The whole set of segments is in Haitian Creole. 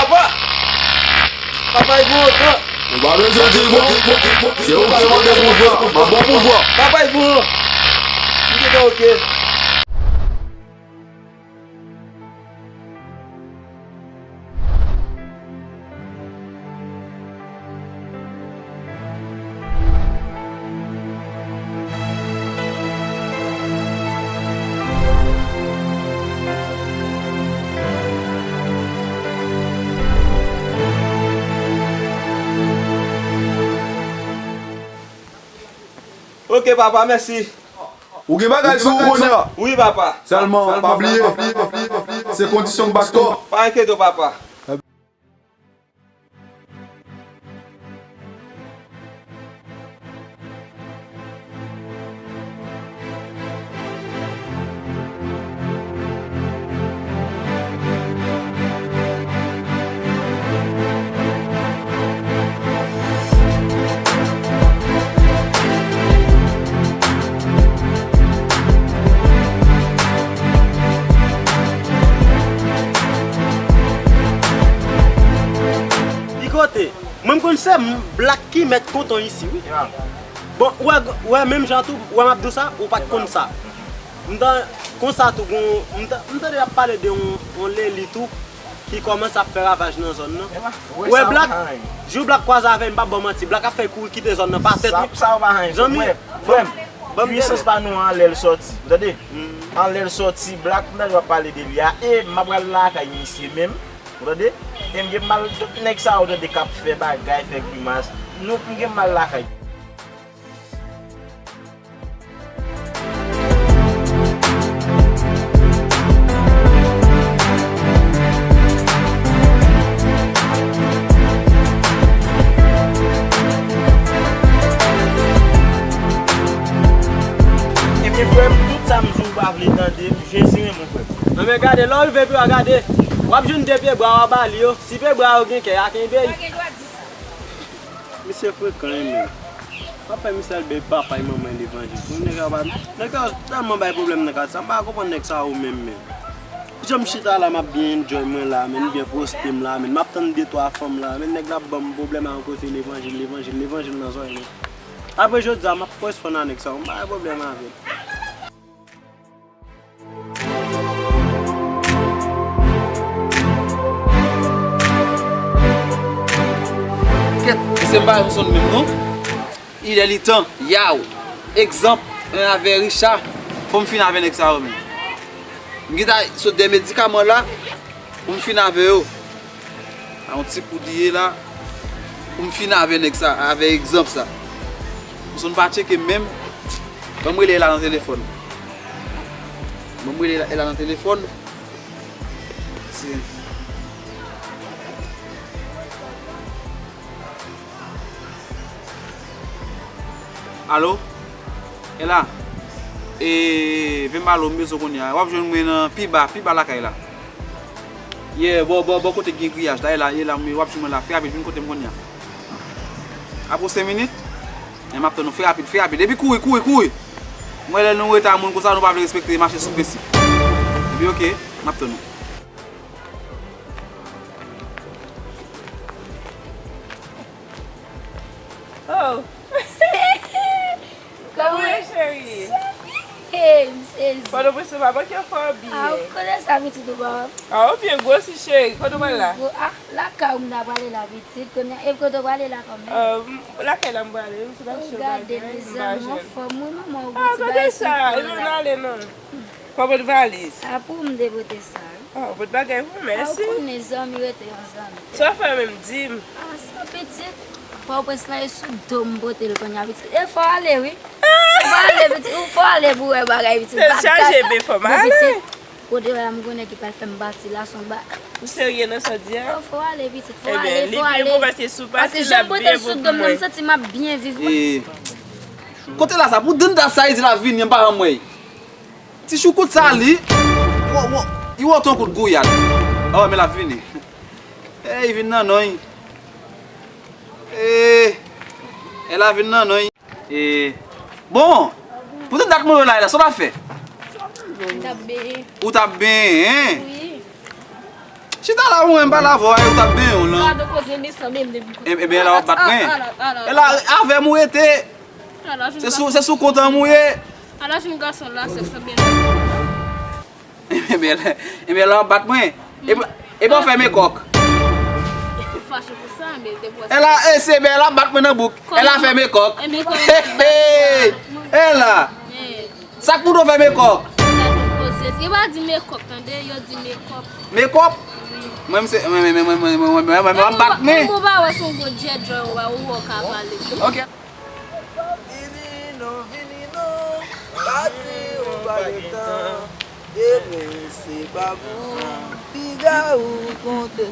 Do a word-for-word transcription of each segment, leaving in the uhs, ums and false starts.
Papa! Papa, li pran tan. Ou pa bezwen di l, bon. Se ou ki mande pouvwa, m ap ba w pouvwa. Papa, li pran. M gentan oke. Ok, papa, mèsi. Ou gen bagay sou ou kounye a. Wi, papa. Sèlman, pa bliye, se kondisyon k bat kò. Pa enkyete w, papa. Ki kote? Mwen m konn se m Black ki mèt konton isi, wi. Bon, ou wè, ou wè, menm jan tou, ou wè m ap di w sa, ou pa t konn sa. M ta, konsa tou, gon, m ta, m tande y ap pale de yon, yon Leli tou, ki kòmanse ap fè ravaj nan zòn nan. Ou wè Black, jou Black kwaze avè m, m p ap ba w manti, Black ap fè kouri kite zòn nan pa tèt, wi. Zanmi, frè m, pwisans pa nou an, anlè l sòti, ou tande? Anlè l sòti, Black, m tande w ap pale de li a, e m ap pral lakay misye menm. Ou tande? E m gen mal tout nèg sa yo tande k ap fè bagay, fè grimas. Nou, m gen mal lakay. Ebyen, frè m, tout sa m di w pa vle tande, Jezi renmen w, frè m. Nan men gade, lè w rive pi w a gade, w ap jwenn de pye bwa w a ba li yo. Si pye bwa yo gen kè, a kenbe l. Misye frekan wi menm. Pa fè misye al bay papay manman levanjil. Pou nèg yo pa, nèg yo tèlman bay pwoblèm nan kat sa, m pa konprann nèg sa yo menm, menm. Jan m chita la, m ap byen enjoy mwen la, menm, m byen poste m la, menm, m ap tann de twa fanm la, menm, nèg la ap ban m pwoblèm a yon kote levanjil, levanjil, levanjil nan zòrèy mwen. Apre jodi a, m ap koresponn a nèg sa yo, m pa gen pwoblèm avè l. Kèt, se m pa yon sonn menm non. Il est le temps, yow. Egzanp, mwen avè Richard, fò m fin avè nèg sa yo menm. M gentan sot de medikaman la, pou m fin avè yo. A yon ti kou li ye la. Pou m fin avè nèg sa, avè egzanp sa. Pou son pa tcheke m menm. Ban m rele Ela nan telefòn. Ban m rele Ela nan telefòn. Si. Alo? Ela? E, vin pale w, m bezwen w kounye a. W ap jwenn mwen nan pi ba, pi ba lakay la. Yeah, bò, bò, bò kote k gen griyaj la, e la, e la, w ap jwenn mwen la, fè rapid, vin kote m kounye a. Apre senk minit, men m ap tann ou, fè rapid, fè rapid. Epi kouri, kouri, kouri! M wè lè nou rete a moun konsa, nou pa vle respekte, mache sou prensip. Epi oke, m ap tann ou. Oh! Kòman w ye, cheri? Sa byen, m sezi. Pòtoprens ou pa manke fè w byen. A, ou konnen sa, pitit ou pa. A, ou byen gwosi, cheri. Kote w pral la? Gwo, a, lakay ou m ta prale la, pitit. Kounye a, e kote w prale la, kòmè? Lakay la m prale, m sot achte yon bagay, m pa jwenn. Ou gade, mezanmi, w anfòm, wi, manman, ou gon ti bagay sou kò w la. A, kote sa? Epi m ale, non. Fò w pote valiz. A, pou m te pote sa, wi. A, w pote bagay pou mwen, mèsi. A, ou konnen zanmi rete yon zanmi. Sa w fè menm, di m. A, sa pitit. Pòtoprens lan e sou do m pote l kounye a, pitit. E fò w ale, wi. Fò w ale, pitit. Ou fò w ale pou w wè bagay, pitit. Tèt chaje, men fò m ale. Pitit, kote w la, m konnen ki pral fè m pati la, se yon ba. Ou serye nan sa w di a? O, fò w ale, pitit. Fò w ale, fò w ale. Ebyen, li byen pou paske si w pati, l ap byen pou mwen. Paske jan m pote sou do m nan, m santi m ap byen viv, wi. E, kote la sa? Pou danda sa, e di l ap vini, m pa janm wè l. Ti choukout sa li. Wo, wo, li wo tankou t gouyad. O, men l ap vini. Ey, vin nan non. Ey, e la vin nan non. E, bon, pou tout dat mwen yo la, la, sa w t ap fè? M t ap benyen. Ou t ap benyen? Wi. Chita la, mwen, m pale avè w, ou t ap benyen w lan. Gade koze, mesanmi, m depi. E, ebyen, la w ap bat mwen. E la, avè m ou rete. Se sou, se sou kont an m ou ye. Ala jwenn gason la, se sa byen. Ebyen, ebyen, la w ap bat mwen. Ebyen, ebyen, w fè mekòk. Ou fache pou sa, men depi w... E la, e se byen, la bat mwen nan bouk. E la fè mekòk. E la. Sa k pou w fè mekòk? Yo pa di mekòk, tande, yo di mekòp. Mekòp? Mwen, m se, mwen, mwen, mwen, mwen, mwen, mwen, mwen, mwen, mwen, bat mwen. Ou pa wè se yon gwo djèdjò, ou wè, ou wè w ka pale. Ok. Vini non, vini non, pa di ou pa gen tan. Demen se pa pou ou, piga ou konte.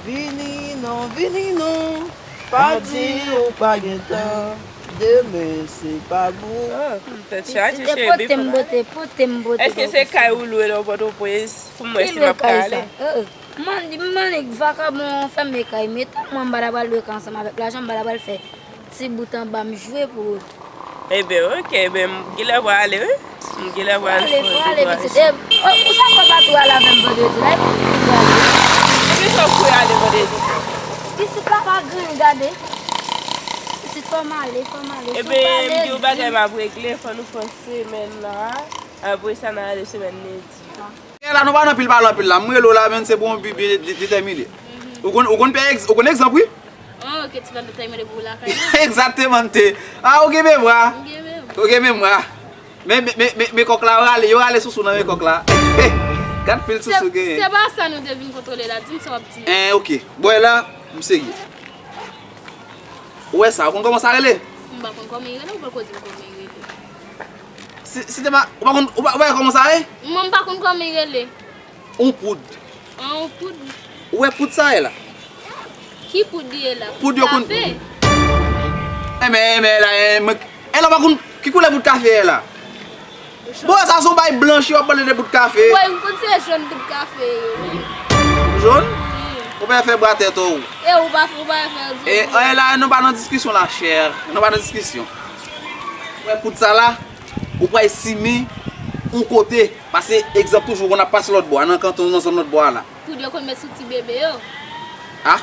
Vini non, vini non, pa di ou pa gen tan. Demen se pa pou ou. Ah, tèt chaje, cheri, pote m bote, pote m bote. Èske se kay ou lwe nan Pòtoprens pou m wè si m ap ka ale? Ki lwe kay sa? Mwen, mwen, nèg vakabon fèmen kay, men tan mwen m pa ta pral lwe kay ansanm avèk lajan, m pa ta pral fè ti bout anba m jwe pou ou. Ebyen, ok, ebyen, m genlè pral ale, wi. M genlè pral ale, fò ale, pitit. E, o, ou sa fè pa tou ale avè m vandredi la, e pou ou prale? Ebyen, sa w pou ale vandredi? Pitit la pa grenn, gade. Pitit, fò m ale, fò m ale. Ebyen, m di w bagay m ap regle, fò nou fè semèn la. Apre sa, n a ale semèn lendi. E la, nou pa nan pil pale anpil la. M rele w la, men se pou yon bi byen de-, detèmine. Ou konn, ou konn fè egz-, ou konn egzanp, wi. Oh, ok, ti pa detèmine pou lakay la. Egzakteman, te. Ah, ou gen memwa. M gen memwa. Ou gen memwa. Men, men, men, men, men kòk la, yo rale, yo rale sousou nan men kòk la. Gad pil sousou genyen. Se pa sa nou te vin kontwole la, di m sa w ap di m. En, ok. Bò la, m serye. Ou wè sa, ou konn kòman sa rele? M pa konn kòman li rele, ou poko di m kòman li rele. Si, si te pa, ou pa konn, ou pa, ou pa wè kòman sa ye? Mwen, m pa konn kòman li rele. On poud. An, on poud? Ou wè poud sa ye la? Ki poud li ye la? Poud yo konn. Kafe? Enben, enben, la, e, mwen, e la, ou pa konn ki koulè poud kafe ye la? Bon, sa se yon bay blanchi, w ap pale de bout kafe. Woy, m konn se jòn bout kafe yo. Jòn? Wi. Ou pa fè bwa tèt ou. E ou pa, ou pa fè di. E, e la, nou pa nan diskisyon la, chè. Nou pa nan diskisyon. Wè, poud sa la, ou pral simen yon kote. Pase egzanp toujou, ou konn ap pase lòt bò a, nan kanton, nan zòn lòt bò a la. Poud yo konn met sou ti bebe yo. Ah?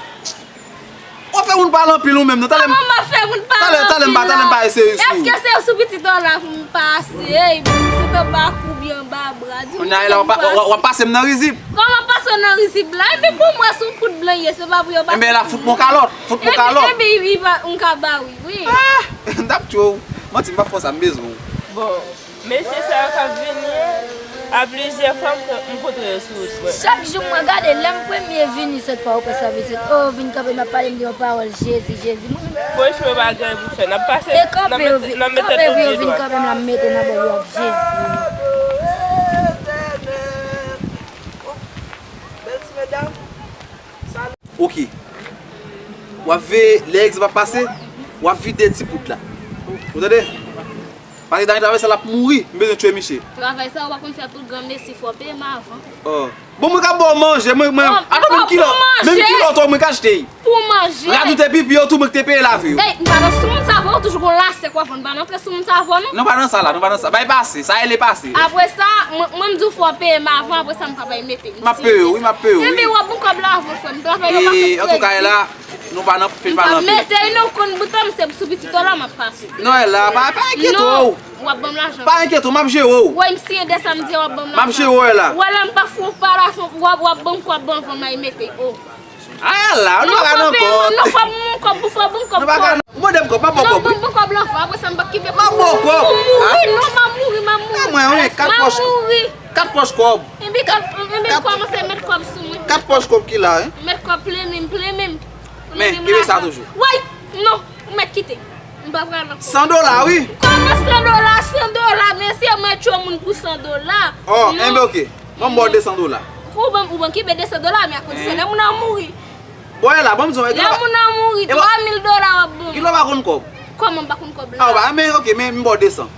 W ap fè moun pale anpil ou menm, non? Talè m, kòman m ap fè moun pale anpil la? Talè, talè m pa, talè m pa eseye sou ou. Èske se sou pitit ou la pou m pase? Ey, se tanbak oubyen anba bra? Di m. Kounye a la, w ap, w ap, w ap pase m nan rizib. Kòman pase w nan rizib la? Epi pou mwen, se yon poud blan ye, se pa pou yo pase. Enben, la, fout m yon kalòt, fout m yon kalòt. Epi, epi, epi, m ka ba wi, wi. Ah! M t ap tchwe w. Manti, m p ap fè w sa, m bezwen w. Bon. Mesye sa yo k ap vini an, a plizyè fwa m, m kontre yo sou wout mwen. Chak jou mwen gade, lè m premye vini sot Pòtoprens la, pitit, o, vin kanpe, m ap pale, m di yon pawòl, Jezi, Jezi. Mwen menm. Franchman, pa gen anyen pou fè. N ap pase, e kanpe, yo vin kanpe, epi yo vin kanpe m la, m mete nan bò yo ak Jezi. Bèl ti medam. Ok. W ap veye, lè egzanp ap pase, w ap vide ti poud la. Ou tande? Pase dan travay sa l ap mouri, m bezwen tchwe misye. Travay sa, ou pa konn fè tout granmesi, fò peye m avan. Oh. Bon, mwen ka ba w manje, mwen, mwen, atann, menm kilò, menm kilò tou, mwen ka achte. Pou manje. Radoute pipi yo tou, mwen ki te peye lave yo. Ey, m pa nan sou moun sa avè w, toujou gon lasèk w ap vann, m pa nan antre sou moun sa avè w, non. Nou pa nan sa la, nou pa nan sa. Bay pase, sa rele pase. Apre sa, mwen, mwen m di w fò peye m avan, apre sa m ka bay mete. M ap peye w, wi, m ap peye w, wi. Enben, w ap bon kòb la avan, frè m. Travay yo pa fèt kredi. Antouka, e la, nou pa nan, fin pa nan pil. M p ap mete, wi, non, konn bouton m, se sou pitit ou la m ap pase. Non, e la, pa, pa enkyete w. W ap ban m lajan. Pa enkyete w, m ap jere w. Wè, m siyen dèsanm, w ap ban m lajan. M ap jere w, e la. Wè, la, m pa fè w pa lajan, w ap, w ap ban m kòb avan m al mete, o. Ah, la, nou pa ka nan kòb. Non, fò m kòb, fò m kòb. Nou pa ka nan, ou mande m kòb, m ap ba w kòb, wi. Non, ban m kòb la avan, apre sa m p ap kite. M ap ba w kòb. Ou mouri, non, m ap mouri, m ap mouri. E mwen, wi, kat pòch. M ap mouri. Kat pòch kòb. Epi, epi, kòmanse met kòb sou mwen. Kat pòch kòb ki la, wi. Met kòb, plenmen m, plenmen m. Men, kenbe sa toujou. Woy, non, ou mèt kite. M pa pral ankò. San dola, wi. Kòman san dola, san dola, mesye, mwen tchwe moun pou san dola. Oh, enben, ok. Ban m ba w de san dola. Ou ban, ou ban kenbe de san dola, men a kondisyon lè moun nan mouri. Bon, e la, ban m di w, lè moun nan mouri, twa mil dola w ap ban m. Kilè w pa konn kòb? Kòman m pa konn kòb la? Ah, w pa, men, ok, men m ba w de san.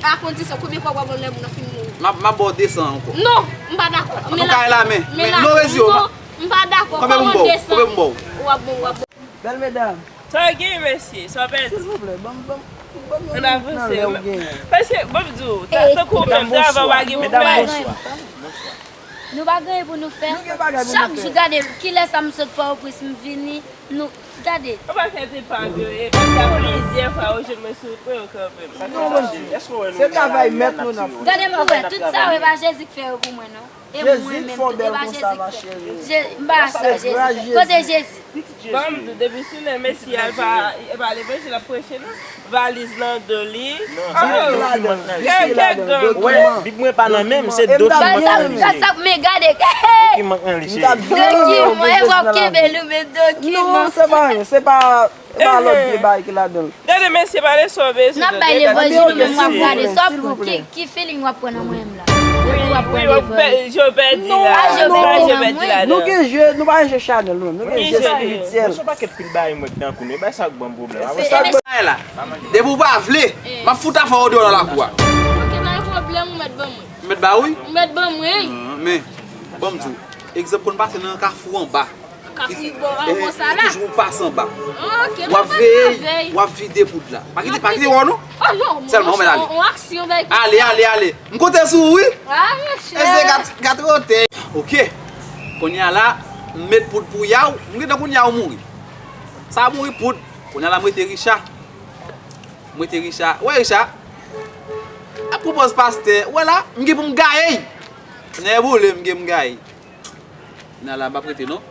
A kondisyon, konbyen kòb w ap ban m lè moun nan fin mouri? M ap, m ap ba w de san ankò. Non, m pa dakò. Antouka, e la, men, men, move zye w. M pa dakò. Kòman de san? Kòman de san? W ap bon, w ap bon. Bèl medam. Sa gen, mesye, sa pèdi. Silvouplè, ban m, ban m, ban m yon minit nan lè w genyen. Paske, ban m di w, tankou w menm, travay w pa gen pou fè. Medam, bonswa. Nou pa gen anyen pou nou fè. Nou gen bagay pou nou fè. Chak jou, gade, kilè sa m sot Pòtoprens, m vini, nou, gade. Ou pa fè te pa gen anyen, paske plizyè fwa ou jwenn mwen sou pwen yo kanmenm. Non, se travay mèt nou n ap fè. Gade m wè, tout sa yo, e pa Jezi k fè yo pou mwen, non. E mwen menm tou, e pa Jezi k fè. Je-, m pa sa Jezi fè. Kote Jezi? Ban m di w, depi sou lè Mesi a, e pa, e pa levanjil l ap preche, non. Valiz nan do li. Kèk gang. Wè, Bib mwen pa nan men m, se dokiman k nan men m. Sa, sa, men gade. Dokiman k nan li, cheri. Dokiman, e w ap kenbe l, men dokiman. Non, se pa anyen, se pa, se pa lòt vye bagay ki ladan l. Gade, mesye, pale sa w bezwen tande. N ap bay levanjil, ou menm w ap gade sa w ap pran. Ki, ki feeling w ap pran nan mwen menm la? Depi w ap pran levanjil. Wi, wi, je pèdi la. Ah, je pèdi nan mwen. Nou gen je, nou pa jwe chanèl, non. Nou gen je espirityèl. Pil bagay mwen k tankou nou, e bay sa k ban m pwoblèm. Apre sa, bagay la. Depi w pa vle, m ap fout afè w deyò nan lakou a. Ok, pa gen pwoblèm, ou mèt ban mwen. Ou mèt ba wi? Ou mèt ban mwen. Men, ban m di w, egzanp konn pase nan kafou anba. Kafou bò, anba sa la. Toujou pase anba. Ok, w ap veye, w ap vide poud la. Pa kite, pa kite wè w non. Oh non, sèlman, ou mèt ale. On aksyon, bay. Ale, ale, ale. M konte sou ou wi. Ah, monchè. E se gat, gat wote. Ok. Kounye a la, m met poud pou Yaw. M gentan konn Yaw mouri. Sa mouri poud. Kounye a la, m rete Richa. M rete Richa. Wè Richa. Ap pran pòz pastè. Wè la, m gen pou m gaye. Nè boule, m gen m gaye. Kounye a la, m p ap rete non.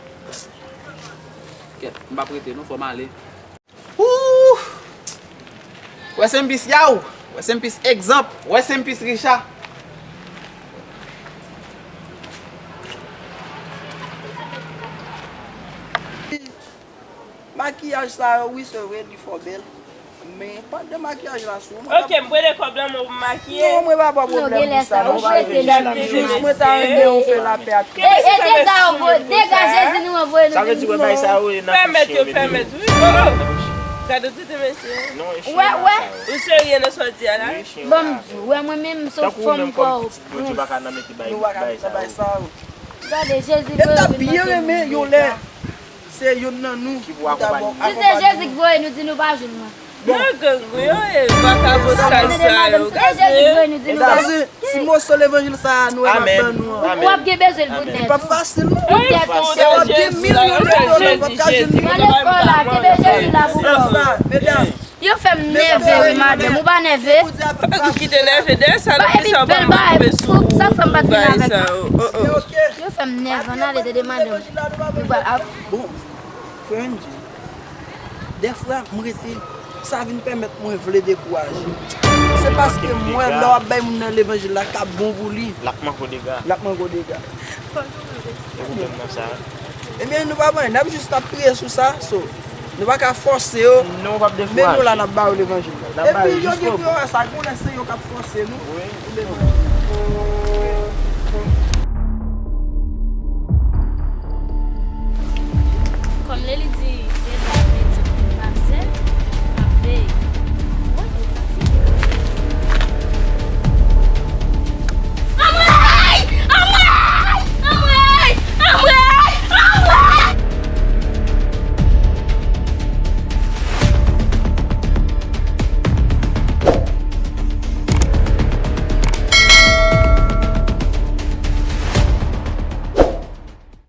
Kèt, m p ap rete non, fò m ale. Ooh! Rest in peace, Yaw. Rest in peace, egzanp. Rest in peace, Richa. Makiyaj sa yo, wi, se vre, li fò bèl. Men, pa de makiyaj la sou ou. Ok, m prele kòb lan, mwen pou makiye. Non, mwen pa ba pwoblèm pou sa, non. Jis mwen ta renmen ou fè lapè ak. E, e, dega yo voye, dega Jezi nou an voye nou vini. Sa vle di, wè, bay sa yo, e nan pèmèt yo, pèmèt, wi. Oh, oh. Gade, Mesye. Non, e chimè sa yo. Ou serye nan sa w di a la? Ban m di w, wè mwen menm, m se yon fanm pa w. Tankou ou menm kòm pitit Bondye, pa ka nan mete bay, bay sa yo. Gade, Jezi voye nou vin nan tèt nou. E m ta byen renmen yon lè se youn nan nou ki pou akonpanye. Si se Jezi k voye nou, di nou pa jwenn mwen. Nan gang yo ye, vakabon sal sa yo. Gade. Ti moso levanjil sa a nou wè m ap ban nou an. Ou ap gen bezwen l poutèt. Li p ap fasil non. Poutèt ou. E w ap gen milyon de dola, w ap ka jwenn milyon. Nan lekòl la, kenbe Jezi la pou kò w. Medam. Yo fè m nève wi, madanm. Ou pa nève? M kite nève dèyè sa, depi sa w pa m ap sou bagay sa yo. Yo fè m nève, ann ale tande madanm. Bon, frè Andy, dèfwa m rete, sa vin pèmèt mwen vle dekouraje. Se paske m wè lè w ap bay moun nan levanjil la k ap bon pou li. L ap manke w dega. L ap manke w dega. Ebyen, nou pa pran, n ap jis ap priye sou sa, so, nou pa ka fòse yo, men nou la, n ap ba yo levanjil la. Epi yo gen pou yo wè sa, gon lè se yo k ap fòse nou pou levanjil. Kòm Leli di,